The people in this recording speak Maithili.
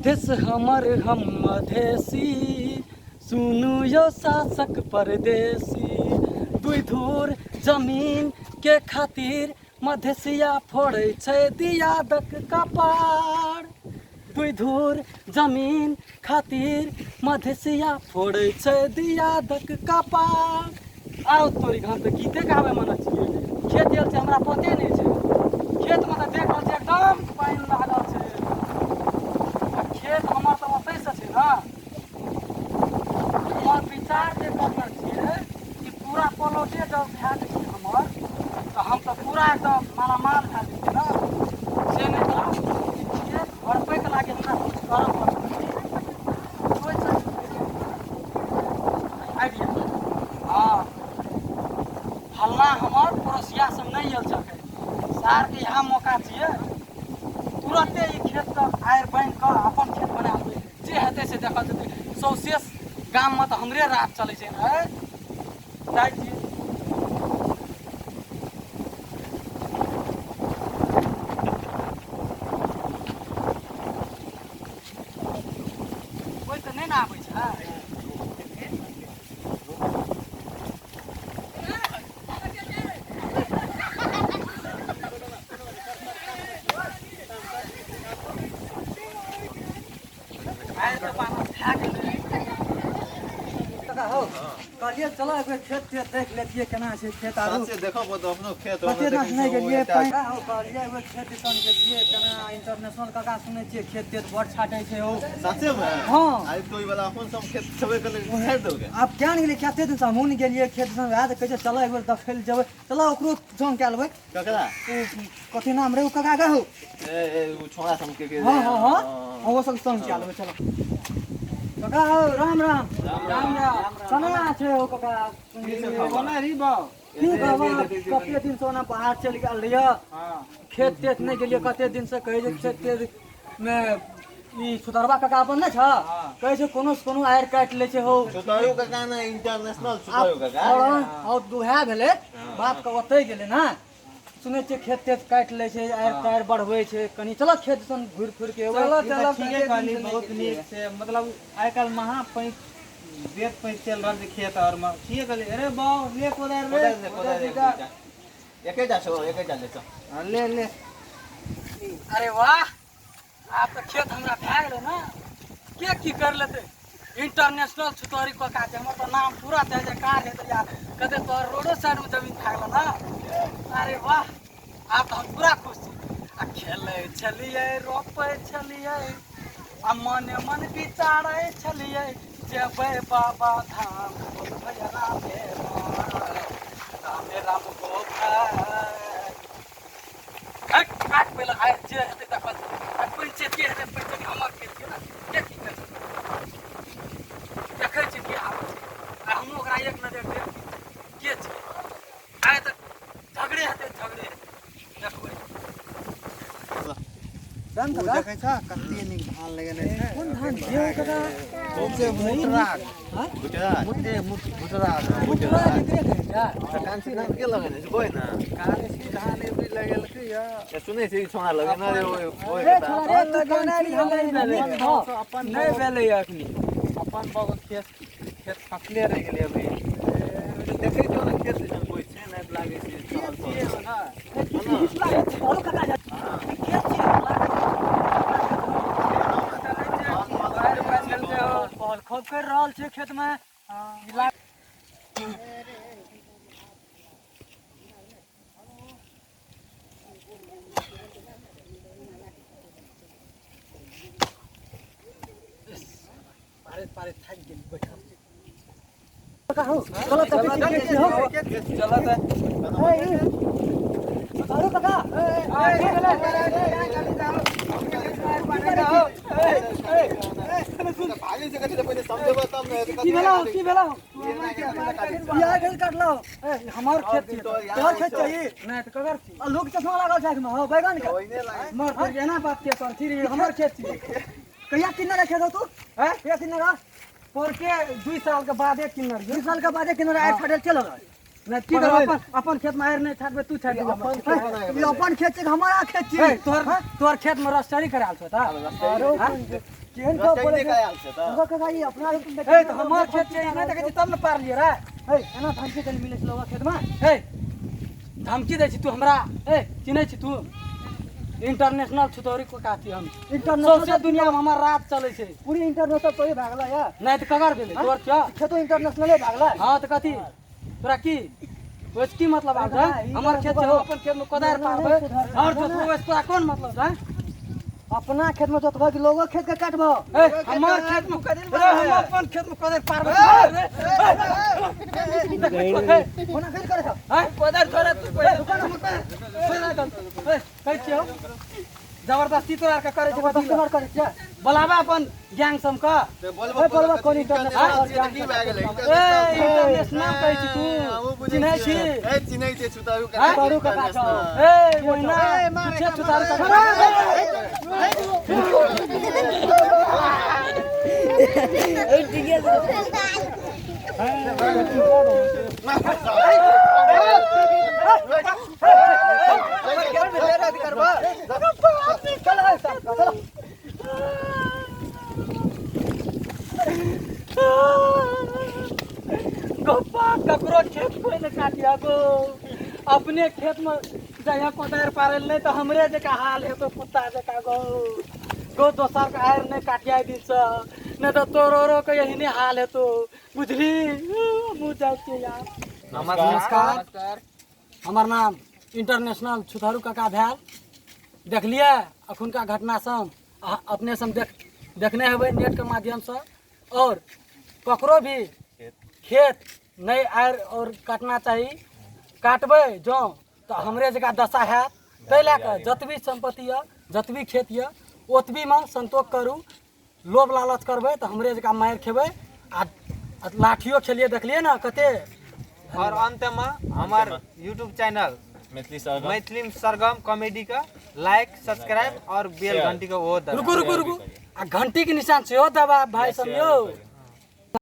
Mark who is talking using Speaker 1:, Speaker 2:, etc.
Speaker 1: मधेश हमर हम मधेसी सुनू यो शासक परदेसी दुई धूर जमीन के खातिर मधेसिया फोड़ै छै दियादक कपार दुई धूर जमीन खातिर मधेसिया फोड़ै छै दियादक कपार आउ तोरी घर तऽ गीते गाबै मने छियै खेत गेल छै हमरा पते नहि छै खेतमे तऽ देख रहल छै एकदम पानि लागल छै आ खेत हमर तऽ ओतहिसँ छै ने हमर विचार जे करने छियै कि पूरा प्लॉटे जब भए जेतै हमर तऽ हम तऽ पूरा एकदम मालामाल भए जेतै ने से नहि तऽ ई खेत हड़पैके लागी हमरा किछु करऽ पड़तै आइडिया हँ फल्लाँ हमर पड़ोसिया सब नहि आयल छकै सारके इएह मौका छियै तुरते ई खेतके आड़ि बान्हि कऽ अपन खेत बना लेबै जे हेतै से देखल जेतै सौंसे गाममे तऽ हमरे राज चलै छै ने जाइ छियै कोइ तऽ नहि ने आबै छै आइ तऽ बानर भए गेलै
Speaker 2: काका हौ कहलियै चलऽ एक बेर खेत तेत देख लेतियै केना छै खेत आरो
Speaker 3: साँचे देखब तऽ अपनो खेत
Speaker 2: कते
Speaker 3: ओहिमे
Speaker 2: दिन
Speaker 3: देखै
Speaker 2: नहि
Speaker 3: छियै ओ
Speaker 2: गेलियै
Speaker 3: एकटा
Speaker 2: पानि हौ कहलियै एक बेर खेत दिसन गेलियै केना इंटरनेशनल काका सुनै छियै खेत तेत बड़ छाटै छै हौ
Speaker 3: साँचेमे
Speaker 2: हँ।
Speaker 3: आइ तो ई वाला अपन सब खेत छेबे केलै छाटि देलकै
Speaker 2: आब किया नहि गेलियै कते दिन से हमहूँ नहि गेलियै खेत दिसन वएह तऽ कहै छै चलऽ एक बेर देखै लए जेबै चलऽ ओकरो संग कए लेबै
Speaker 3: ककरा
Speaker 2: ओ कथी नाम रे ओ काका के हौ
Speaker 3: ए ए ओ छोड़ा सब के के
Speaker 2: हँ हँ हँ ओहो सब संग कए लेबै चलऽ काका हौ राम राम
Speaker 1: राम राम
Speaker 2: केना छै हौ काका
Speaker 3: की सब खबर?
Speaker 1: कोना री बाउ
Speaker 2: की कहब कते दिन से ओना बाहर चलि गेल रहियै खेत तेत नहि गेलियै कते दिन से कहै छै खेत तेत मे ई सुतरबा काका अपन नहि छ कहै छै कोनो से कोनो आरि काटि लै छै हौ
Speaker 3: सुतारू काका ने इंटरनेशनल सुतारू काका
Speaker 2: और उएह भेलै बाप के ओतै गेलै ने सुनै छियै खेत तेत काटि लै छै आरि तारि बढ़बै छै कनि चलऽ खेत दिसन घुरि फिर के एबै
Speaker 1: चलऽ
Speaker 4: ई तऽ
Speaker 1: चलऽ
Speaker 4: ठीके कहली बहुत नीक से मतलब आइ काल्हि महा पैंच बेत पैंच चलि रहल छै खेत आर मे ठीके कहली अरे बाउ ले कोदारि रे
Speaker 3: कोदारि दे कोदारि दे दुइटा। एकेटा छौ एकेटा ले चल
Speaker 4: हाँ, ले ले
Speaker 1: अरे वाह आब तऽ खेत हमरा भए गेलै ने के की कर लेतै इंटरनेशनल छुतरी कका छै हमर तऽ नाम पूरा जय जयकार हेतै यार कते तोहर रोडो साइडमे जमीन भए गेल ने अरे वाह आब तऽ हम पूरा खुश छी आ खेलै छलियै रोपै छलियै आ मने मन विचारै छलियै जेबै बाबा धाम बोलबै रामे राम रामे राम गो भाई काट काट पहिले आइ जे हेतै देखल जेतै आ पंचायती हेतै पंचायती हमर खेत छियै ने के की करि सकै देखै छियै के आबै छै आ हमहूँ ओकरा एक नजर देख के छै आइ तऽ झगड़े हेतै झगड़े हेतै देखबै
Speaker 2: राम
Speaker 4: ओ
Speaker 2: काका
Speaker 4: देखै छ कते नीक धान लगेने छै
Speaker 2: कोन धान छियै काका
Speaker 4: से मुटरा
Speaker 2: हाँ?
Speaker 3: गुजरात
Speaker 4: मुटे मुटरा
Speaker 2: मुटरा केकरे कहै छै
Speaker 3: तऽ कांसी धान के लगेने छै कोइ ना
Speaker 4: कांसी धान एबरी लगेलकै या
Speaker 3: ए, सुनै छै ई छोड़ा लगेने रे ओइ ओइ
Speaker 2: रे छोड़ा रे तू कांसी धान लगेने रही।
Speaker 4: अपन
Speaker 1: नहि भेलै अखनी
Speaker 4: अपन बगल खेत खेत फसले रहि गेलै अभी
Speaker 3: देखै छौ ने खेत दिसन कोइ छै नहि लागै छै चहल पहल।
Speaker 4: ना
Speaker 2: और काका जा खेत छियै पहल खोप कर रहल छै खेत में पारे पारे थाकि गेल बैठल छी काका हौ चलऽ तऽ खेत छियै हौ
Speaker 4: चलऽ तऽ
Speaker 2: अरे काका की भेलै
Speaker 3: भागै छै कथी लए पहिले समझेबै तब ने
Speaker 2: की भेलौ की भेलौ बियाह भेल काटलौ
Speaker 1: ए हमर खेत छियै
Speaker 2: तोहर खेत चाहिए
Speaker 1: नहि तऽ ककर छी
Speaker 2: आ लोक चश्मा लागल छै आँखिमे हौ बैगन के
Speaker 3: ओहिने लागै
Speaker 1: मर तोर एना बात के कर छी रे हमर खेत छियै
Speaker 2: कहिया किनने रहे खेत हौ तू
Speaker 1: हैं
Speaker 2: कहिया किनने रह
Speaker 1: पोरके 2 साल के बादे किनने रहियै
Speaker 2: 2 साल के बादे किनने रह आइ फाटल चल रहल
Speaker 1: नहि की करब अपन अपन खेत में आरि नहि छाटबै तू छाटि देबही
Speaker 3: अपन खेत बनाके
Speaker 2: ई अपन खेत छै कि हमारा खेत छै
Speaker 1: ए, तोहर तोहर खेत में रजिस्ट्री करायल छौ तऽ
Speaker 3: रजिस्ट्री?
Speaker 2: केहन गप बोलै छै?
Speaker 3: आयल छै तऽ
Speaker 2: हुनकर काका ई अपना
Speaker 1: हे तऽ हमर खेत छै, ई नहि देखै छी तब ने पारलियै रे।
Speaker 2: हे, एना धमकी देल मिलै छै लोगक खेतमे?
Speaker 1: हे, धमकी दै छी तू हमरा? हे, चिन्है छी तू? इंटरनेशनल छुतौरी काका छी हम।
Speaker 2: इंटरनेशनल?
Speaker 1: सौंसे दुनिया में हमर राज चलै छै।
Speaker 2: पूरी इंटरनेशनल तोरे भए गेलै या?
Speaker 1: नहि तऽ ककर भेलै? तोर छौ?
Speaker 2: खेतो इंटरनेशनले भए गेलै।
Speaker 1: हँ तऽ कथी तोरा की ओहिसँ की मतलब आब छै? हमर खेत छै, हम अपन खेतमे कोदारि पारबै आओर जोतबै, ओहिसँ तोरा कोन मतलब छै?
Speaker 2: अपना खेत में जोतबह कि लोगो खेत के काटबह?
Speaker 1: ए, हमर खेत में, ए, हम अपन खेत में कोदारि पारबै।
Speaker 2: कोना खेत करे छौ?
Speaker 1: हैं? कोदारि थोड़े तू कहै छियौ, जबरदस्ती तोरा आरके करै छै?
Speaker 2: जबरदस्ती मार करे छियै?
Speaker 1: बोलाबा अपन गैंग सबके।
Speaker 2: ए, बोलबा कोन इंटरनेशनल?
Speaker 3: की भए गेलै?
Speaker 1: ए, इंटरनेशनल कहै छी तू? चिन्है छी?
Speaker 3: ए, चिन्है छियै, छुतारू।
Speaker 1: हैं?
Speaker 2: छुतारू काका छौ।
Speaker 1: ए, ओहिना पीछे छुतारू काका। गप्पा ककरो खेत कोइ नहि काटिया गो, अपने खेत में जहिया कोदारि पारल, नहि तऽ हमरे जकाँ हाल हेतौ कुत्ता जकाँ गो। गो, दोसर के आरि नहि काटिया दिनसँ, नहि तऽ तोरो के एहने हाल हेतौ, बुझली? हमहूँ जाइ छियै यार। नमस्कार, हमर नाम इंटरनेशनल छुतहरू काका भेल। देखलियै अखुनका घटना सब अहाँ अपने सब देखने हेबै नेटके माध्यमसँ। और ककरो भी खेत नहि आरि और काटना चाही। काटबै जँ तऽ हमरे जकाँ दशा हैत। ताहि लए कऽ जतबी सम्पत्ति यऽ, जतबी खेत यऽ, ओतबीमे संतोष करू। लोभ लालच करबै तऽ हमरे जकाँ मारि खेबै आ लाठियो खेलियै, देखलियै ने कते।
Speaker 4: और अंत में हमार YouTube channel
Speaker 5: Maithili Sargam,
Speaker 4: Maithili Sargam comedy का लाइक, सब्सक्राइब और बेल घंटी का वो दबा।
Speaker 1: रुकू रुकू रुकू, आ घंटी के निशान सेहो दबा भाई सब यौ।